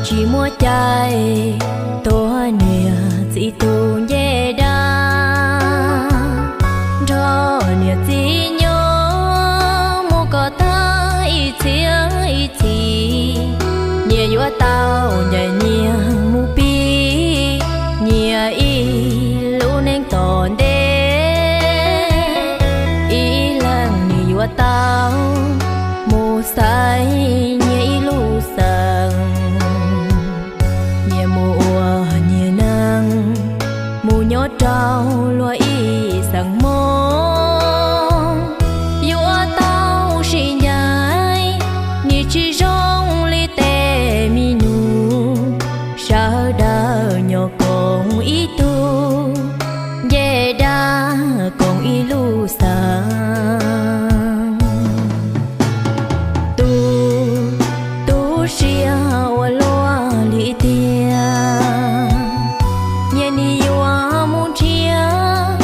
Tsis muaj cai tuav niam txiv tus ncej dab, nrog niam txiv nyob mus kom tag ib txhiab ib txhis. Nyias yuav tau ncaim nyias mus pib nyias ib lub neej tom ntej. Ib leeg nyias yuav tau mus xaiv nyias ib lub xeem. Nyias mus ua nyias neeg, mus nyob rau luag ib xeem Hmoob. Yuav tau sib ncaim, nyias tsis zoo li tej mi nus. Sawv daws nyob koom ib tug, ncej dab koom ib lub xeem. Tu, tu siab ua luaj li tiag, nyias nim yuav mus nrhiav,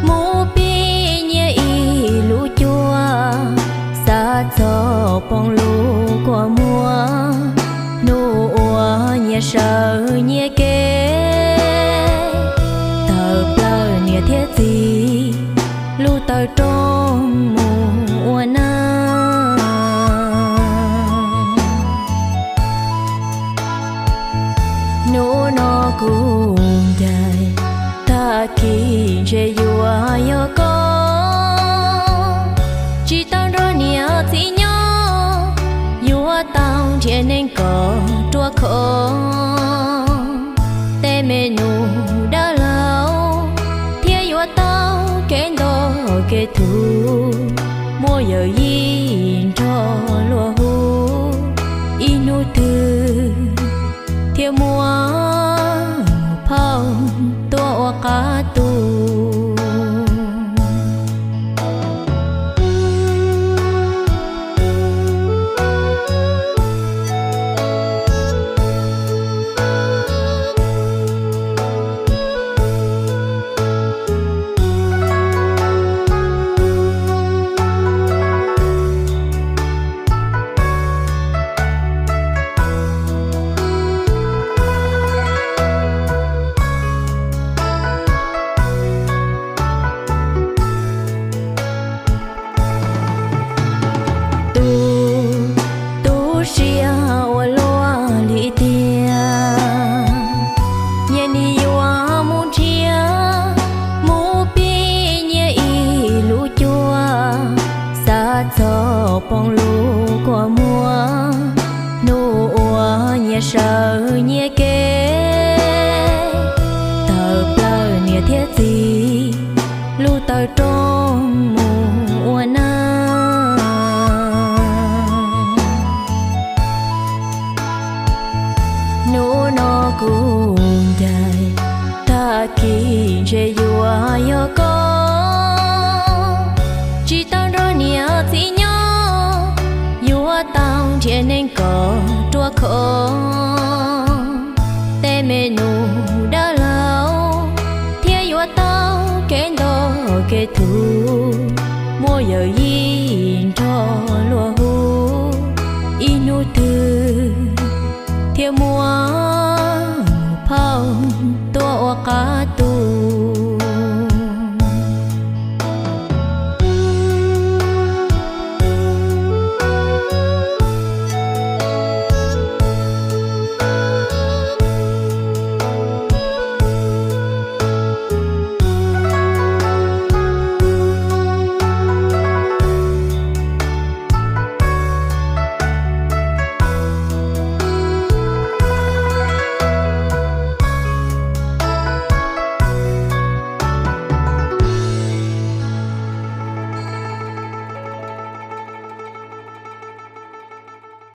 mus pib nyias ib lub cuab, xav txog poob lub kua muag, hnub uas nyias sawv nyias kev, tawm plaws niam thiab txiv lub taw rooj mus ua neej. Hnub no kuv ncaim, tag kis ntshe yuav yog koj. Tsis tau nrog niam txiv nyob, yuav tau nrhiav neeg kom ruaj khov. Tej me nus dab laug thiaj yuav tau kev nto kev thuv, muaj yawm yij nrog luag hu, ib hnub twg thiaj muaj phauj tuaj ua qab tu. Tu, tu siab ua luaj li tiag, nyias nim yuav mus nrhiav, mus pib nyias ib lub cuab, xav txog poob lub kua muag, hnub uas nyias sawv nyias kev, tawm plaws niam thiab txiv lub taw rooj mus ua neej. Hnub no kuv ncaim, tag kis ntshe yuav yog koj. Tsis tau nrog niam txiv nyob, yuav tau nrhiav neeg kom ruaj khov. Tej me nus dab laug thiaj yuav tau kev nto kev thuv, muaj yawm yij nrog luag hu, ib hnub twg thiaj muaj